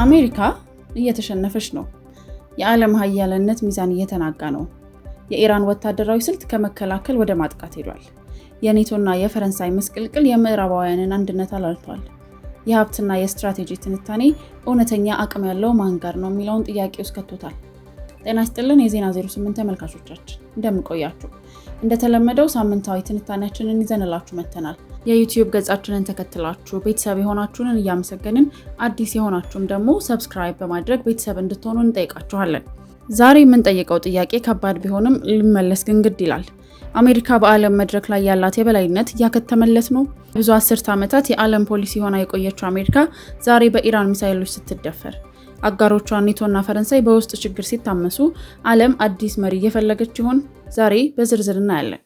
አሜሪካ እየተሸነፈች ነው። የዓለም ሀያልነት ሚዛን እየተናጋ ነው። የኢራን ወታደራዊ ስልት ከመከላከል ወደ ማጥቃት ሄዷል። የኔቶና የፈረንሳይ ምስቅልቅል የምዕራባውያንን አንድነት አላልቷል። የሀብትና የስትራቴጂ ትንታኔ እውነተኛ አቅም ያለው ማን ጋር ነው የሚለውን ጥያቄ ውስጥ ከቶታል። ጤና ይስጥልን የዜና 08 ተመልካቾቻችን፣ እንደምን ቆያችሁ? እንደተለመደው ሳምንታዊ ትንታኔያችንን ይዘንላችሁ መጥተናል። የዩቲዩብ ገጻችንን ተከትላችሁ ቤተሰብ የሆናችሁንን እያመሰገንን፣ አዲስ የሆናችሁም ደግሞ subscribe በማድረግ ቤተሰብ እንድትሆኑ እንጠይቃችኋለን። ዛሬ የምንጠይቀው ጥያቄ ከባድ ቢሆንም ሊመለስ ግን ግድ ይላል። አሜሪካ በዓለም መድረክ ላይ ያላት የበላይነት እያከተመለት ነው? ብዙ አስርተ ዓመታት የዓለም ፖሊሲ ሆና የቆየችው አሜሪካ ዛሬ በኢራን ሚሳይሎች ስትደፈር፣ አጋሮቿ ኔቶና ፈረንሳይ በውስጥ ችግር ሲታመሱ፣ ዓለም አዲስ መሪ እየፈለገች ይሆን? ዛሬ በዝርዝር እናያለን።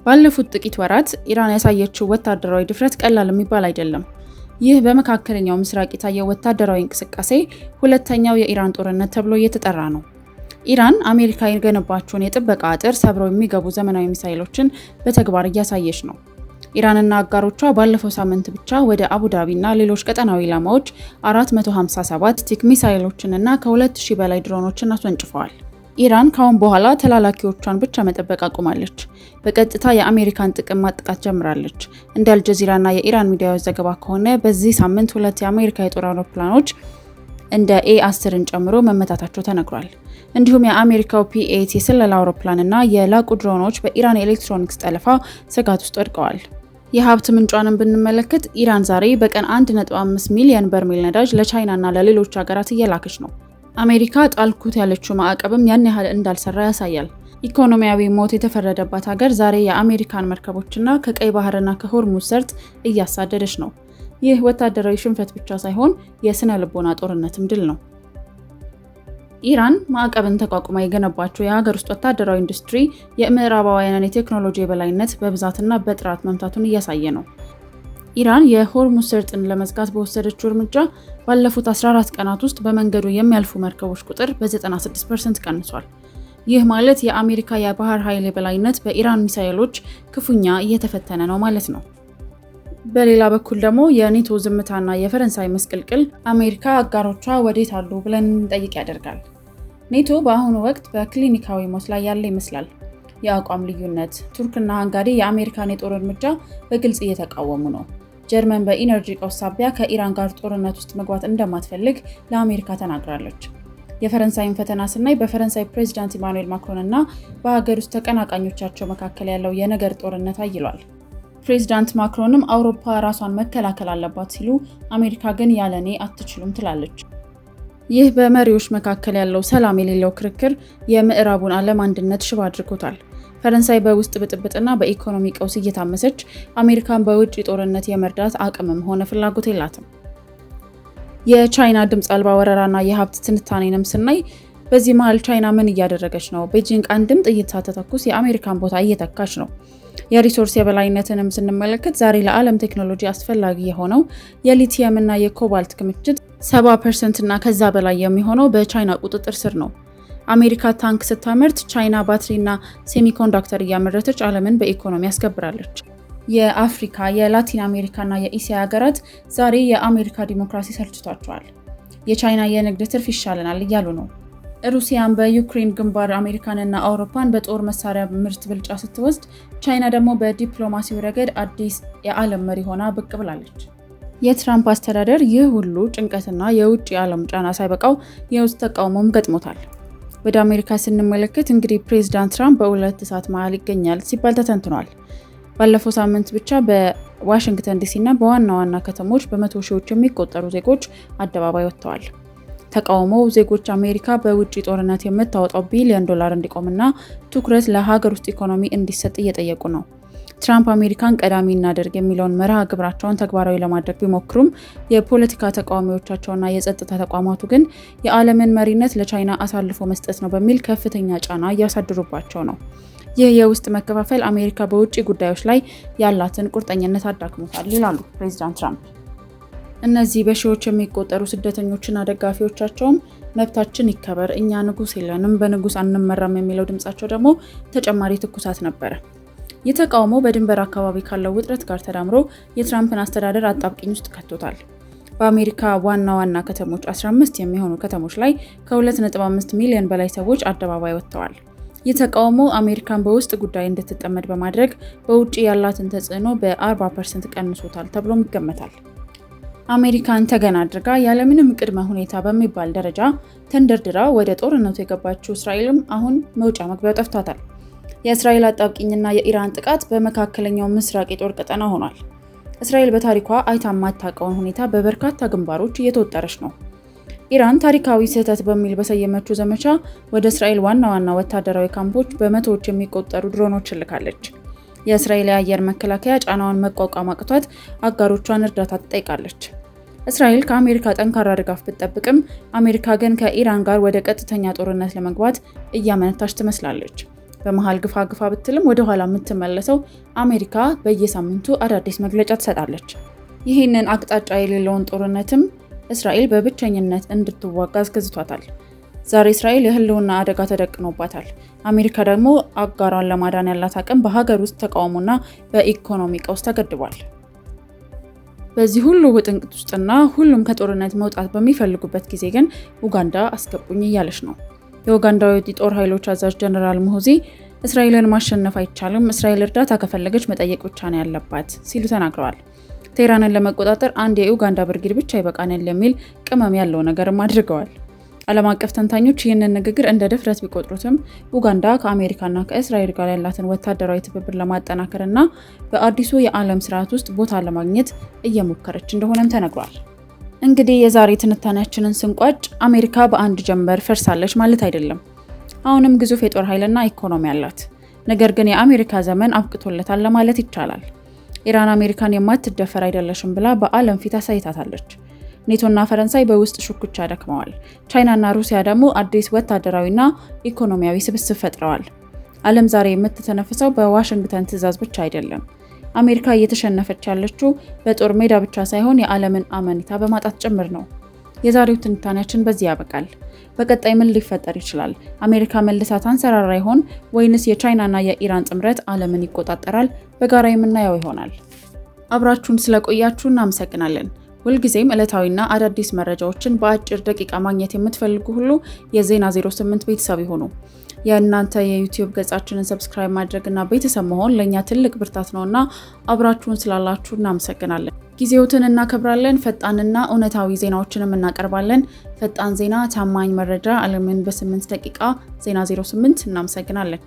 ባለፉት ጥቂት ወራት ኢራን ያሳየችው ወታደራዊ ድፍረት ቀላል የሚባል አይደለም። ይህ በመካከለኛው ምስራቅ የታየው ወታደራዊ እንቅስቃሴ ሁለተኛው የኢራን ጦርነት ተብሎ እየተጠራ ነው። ኢራን አሜሪካ የገነባቸውን የጥበቃ አጥር ሰብረው የሚገቡ ዘመናዊ ሚሳይሎችን በተግባር እያሳየች ነው። ኢራንና አጋሮቿ ባለፈው ሳምንት ብቻ ወደ አቡዳቢና ሌሎች ቀጠናዊ ኢላማዎች 457 ባሊስቲክ ሚሳይሎችንና ከ2000 በላይ ድሮኖችን አስወንጭፈዋል። ኢራን ካሁን በኋላ ተላላኪዎቿን ብቻ መጠበቅ አቁማለች። በቀጥታ የአሜሪካን ጥቅም ማጥቃት ጀምራለች። እንደ አልጀዚራና የኢራን ሚዲያዎች ዘገባ ከሆነ በዚህ ሳምንት ሁለት የአሜሪካ የጦር አውሮፕላኖች እንደ ኤ10ን ጨምሮ መመታታቸው ተነግሯል። እንዲሁም የአሜሪካው ፒ8 የስለላ አውሮፕላንና የላቁ ድሮኖች በኢራን የኤሌክትሮኒክስ ጠለፋ ስጋት ውስጥ ወድቀዋል። የሀብት ምንጯንም ብንመለከት ኢራን ዛሬ በቀን 1.5 ሚሊዮን በርሜል ነዳጅ ለቻይናና ለሌሎች ሀገራት እየላከች ነው። አሜሪካ ጣልኩት ያለችው ማዕቀብም ያን ያህል እንዳልሰራ ያሳያል። ኢኮኖሚያዊ ሞት የተፈረደባት ሀገር ዛሬ የአሜሪካን መርከቦችና ከቀይ ባህርና ከሆርሙዝ ሰርጥ እያሳደደች ነው። ይህ ወታደራዊ ሽንፈት ብቻ ሳይሆን የስነ ልቦና ጦርነትም ድል ነው። ኢራን ማዕቀብን ተቋቁማ የገነባቸው የሀገር ውስጥ ወታደራዊ ኢንዱስትሪ የምዕራባውያንን የቴክኖሎጂ የበላይነት በብዛትና በጥራት መምታቱን እያሳየ ነው። ኢራን የሆርሙዝ ሰርጥን ለመዝጋት በወሰደችው እርምጃ ባለፉት 14 ቀናት ውስጥ በመንገዱ የሚያልፉ መርከቦች ቁጥር በ96% ቀንሷል። ይህ ማለት የአሜሪካ የባህር ኃይል የበላይነት በኢራን ሚሳይሎች ክፉኛ እየተፈተነ ነው ማለት ነው። በሌላ በኩል ደግሞ የኔቶ ዝምታና የፈረንሳይ ምስቅልቅል አሜሪካ አጋሮቿ ወዴት አሉ ብለን እንጠይቅ ያደርጋል። ኔቶ በአሁኑ ወቅት በክሊኒካዊ ሞት ላይ ያለ ይመስላል። የአቋም ልዩነት፣ ቱርክና ሃንጋሪ የአሜሪካን የጦር እርምጃ በግልጽ እየተቃወሙ ነው። ጀርመን በኢነርጂ ቀውስ ሳቢያ ከኢራን ጋር ጦርነት ውስጥ መግባት እንደማትፈልግ ለአሜሪካ ተናግራለች። የፈረንሳይን ፈተና ስናይ በፈረንሳይ ፕሬዚዳንት ኢማኑኤል ማክሮን እና በሀገር ውስጥ ተቀናቃኞቻቸው መካከል ያለው የነገር ጦርነት አይሏል። ፕሬዚዳንት ማክሮንም አውሮፓ ራሷን መከላከል አለባት ሲሉ፣ አሜሪካ ግን ያለኔ አትችሉም ትላለች። ይህ በመሪዎች መካከል ያለው ሰላም የሌለው ክርክር የምዕራቡን ዓለም አንድነት ሽባ አድርጎታል። ፈረንሳይ በውስጥ ብጥብጥና በኢኮኖሚ ቀውስ እየታመሰች፣ አሜሪካን በውጭ ጦርነት የመርዳት አቅምም ሆነ ፍላጎት የላትም። የቻይና ድምፅ አልባ ወረራና የሀብት ትንታኔንም ስናይ በዚህ መሀል ቻይና ምን እያደረገች ነው? ቤጂንግ አንድም ጥይት ሳትተኩስ የአሜሪካን ቦታ እየተካች ነው። የ resource የበላይነትንም ስንመለከት ዛሬ ለዓለም ቴክኖሎጂ አስፈላጊ የሆነው የሊቲየም እና የኮባልት ክምችት 70% እና ከዛ በላይ የሚሆነው በቻይና ቁጥጥር ስር ነው። አሜሪካ ታንክ ስታመርት ቻይና ባትሪና semiconductor እያመረተች ዓለምን በኢኮኖሚ ያስገብራለች። የአፍሪካ፣ የላቲን አሜሪካና የኢሲያ ሀገራት ዛሬ የአሜሪካ ዲሞክራሲ ሰልችቷቸዋል። የቻይና የንግድ ትርፍ ይሻለናል እያሉ ነው። ሩሲያን በዩክሬን ግንባር አሜሪካንና አውሮፓን በጦር መሳሪያ ምርት ብልጫ ስትወስድ፣ ቻይና ደግሞ በዲፕሎማሲው ረገድ አዲስ የዓለም መሪ ሆና ብቅ ብላለች። የትራምፕ አስተዳደር ይህ ሁሉ ጭንቀትና የውጭ የዓለም ጫና ሳይበቃው የውስጥ ተቃውሞም ገጥሞታል። ወደ አሜሪካ ስንመለከት እንግዲህ ፕሬዚዳንት ትራምፕ በሁለት እሳት መሀል ይገኛል ሲባል ተተንትኗል። ባለፈው ሳምንት ብቻ በዋሽንግተን ዲሲ እና በዋና ዋና ከተሞች በመቶ ሺዎች የሚቆጠሩ ዜጎች አደባባይ ወጥተዋል። ተቃውሞው ዜጎች አሜሪካ በውጭ ጦርነት የምታወጣው ቢሊዮን ዶላር እንዲቆምና ትኩረት ለሀገር ውስጥ ኢኮኖሚ እንዲሰጥ እየጠየቁ ነው። ትራምፕ አሜሪካን ቀዳሚ እናደርግ የሚለውን መርሃ ግብራቸውን ተግባራዊ ለማድረግ ቢሞክሩም የፖለቲካ ተቃዋሚዎቻቸውና የጸጥታ ተቋማቱ ግን የዓለምን መሪነት ለቻይና አሳልፎ መስጠት ነው በሚል ከፍተኛ ጫና እያሳድሩባቸው ነው። ይህ የውስጥ መከፋፈል አሜሪካ በውጭ ጉዳዮች ላይ ያላትን ቁርጠኝነት አዳክሞታል ይላሉ ፕሬዚዳንት ትራምፕ። እነዚህ በሺዎች የሚቆጠሩ ስደተኞችና ደጋፊዎቻቸውም መብታችን ይከበር፣ እኛ ንጉስ የለንም፣ በንጉስ አንመራም የሚለው ድምጻቸው ደግሞ ተጨማሪ ትኩሳት ነበረ። ይህ ተቃውሞ በድንበር አካባቢ ካለው ውጥረት ጋር ተዳምሮ የትራምፕን አስተዳደር አጣብቂኝ ውስጥ ከቶታል። በአሜሪካ ዋና ዋና ከተሞች 15 የሚሆኑ ከተሞች ላይ ከ2.5 ሚሊዮን በላይ ሰዎች አደባባይ ወጥተዋል። ይህ ተቃውሞ አሜሪካን በውስጥ ጉዳይ እንድትጠመድ በማድረግ በውጭ ያላትን ተጽዕኖ በ40% ቀንሶታል ተብሎም ይገመታል። አሜሪካን ተገን አድርጋ ያለምንም ቅድመ ሁኔታ በሚባል ደረጃ ተንደርድራ ወደ ጦርነቱ የገባችው እስራኤልም አሁን መውጫ መግቢያው ጠፍቷታል። የእስራኤል አጣብቂኝና የኢራን ጥቃት በመካከለኛው ምስራቅ የጦር ቀጠና ሆኗል። እስራኤል በታሪኳ አይታ የማታውቀውን ሁኔታ በበርካታ ግንባሮች እየተወጠረች ነው። ኢራን ታሪካዊ ስህተት በሚል በሰየመችው ዘመቻ ወደ እስራኤል ዋና ዋና ወታደራዊ ካምፖች በመቶዎች የሚቆጠሩ ድሮኖች ልካለች። የእስራኤል የአየር መከላከያ ጫናውን መቋቋም አቅቷት አጋሮቿን እርዳታ ትጠይቃለች። እስራኤል ከአሜሪካ ጠንካራ ድጋፍ ብትጠብቅም አሜሪካ ግን ከኢራን ጋር ወደ ቀጥተኛ ጦርነት ለመግባት እያመነታች ትመስላለች። በመሃል ግፋ ግፋ ብትልም ወደ ኋላ የምትመለሰው አሜሪካ በየሳምንቱ አዳዲስ መግለጫ ትሰጣለች። ይህንን አቅጣጫ የሌለውን ጦርነትም እስራኤል በብቸኝነት እንድትዋጋ አስገዝቷታል። ዛሬ እስራኤል የህልውና አደጋ ተደቅኖባታል። አሜሪካ ደግሞ አጋሯን ለማዳን ያላት አቅም በሀገር ውስጥ ተቃውሞና በኢኮኖሚ ቀውስ ተገድቧል። በዚህ ሁሉ ውጥንቅጥ ውስጥና ሁሉም ከጦርነት መውጣት በሚፈልጉበት ጊዜ ግን ኡጋንዳ አስገቡኝ እያለች ነው። የኡጋንዳዊ የጦር ኃይሎች አዛዥ ጀነራል ሙሁዚ እስራኤልን ማሸነፍ አይቻልም፣ እስራኤል እርዳታ ከፈለገች መጠየቅ ብቻ ነው ያለባት ሲሉ ተናግረዋል። ቴህራንን ለመቆጣጠር አንድ የኡጋንዳ ብርጌድ ብቻ ይበቃናል የሚል ቅመም ያለው ነገርም አድርገዋል። ዓለም አቀፍ ተንታኞች ይህንን ንግግር እንደ ድፍረት ቢቆጥሩትም ኡጋንዳ ከአሜሪካና ከእስራኤል ጋር ያላትን ወታደራዊ ትብብር ለማጠናከርና በአዲሱ የዓለም ስርዓት ውስጥ ቦታ ለማግኘት እየሞከረች እንደሆነም ተነግሯል። እንግዲህ የዛሬ ትንታኔያችንን ስንቋጭ አሜሪካ በአንድ ጀንበር ፈርሳለች ማለት አይደለም። አሁንም ግዙፍ የጦር ኃይልና ኢኮኖሚ አላት። ነገር ግን የአሜሪካ ዘመን አብቅቶለታል ለማለት ይቻላል። ኢራን አሜሪካን የማትደፈር አይደለሽም ብላ በዓለም ፊት አሳይታታለች። ኔቶና ፈረንሳይ በውስጥ ሹኩቻ ደክመዋል። ቻይናና ሩሲያ ደግሞ አዲስ ወታደራዊና ኢኮኖሚያዊ ስብስብ ፈጥረዋል። ዓለም ዛሬ የምትተነፍሰው በዋሽንግተን ትዕዛዝ ብቻ አይደለም። አሜሪካ እየተሸነፈች ያለችው በጦር ሜዳ ብቻ ሳይሆን የዓለምን አመኔታ በማጣት ጭምር ነው። የዛሬው ትንታኔያችን በዚህ ያበቃል። በቀጣይ ምን ሊፈጠር ይችላል? አሜሪካ መልሳ ታንሰራራ ይሆን ወይንስ የቻይናና የኢራን ጥምረት ዓለምን ይቆጣጠራል? በጋራ የምናየው ይሆናል። አብራችሁን ስለቆያችሁ እናመሰግናለን። ሁልጊዜም ዕለታዊና አዳዲስ መረጃዎችን በአጭር ደቂቃ ማግኘት የምትፈልጉ ሁሉ የዜና 08 ቤተሰብ ይሁኑ። የእናንተ የዩቲዩብ ገጻችንን subscribe ማድረግና ቤተሰብ መሆን ለእኛ ትልቅ ብርታት ነውና አብራችሁን ስላላችሁ እናመሰግናለን። ጊዜዎትን እናከብራለን። ፈጣንና እውነታዊ ዜናዎችንም እናቀርባለን። ፈጣን ዜና፣ ታማኝ መረጃ፣ ዓለምን በ8 ደቂቃ። ዜና 08። እናመሰግናለን።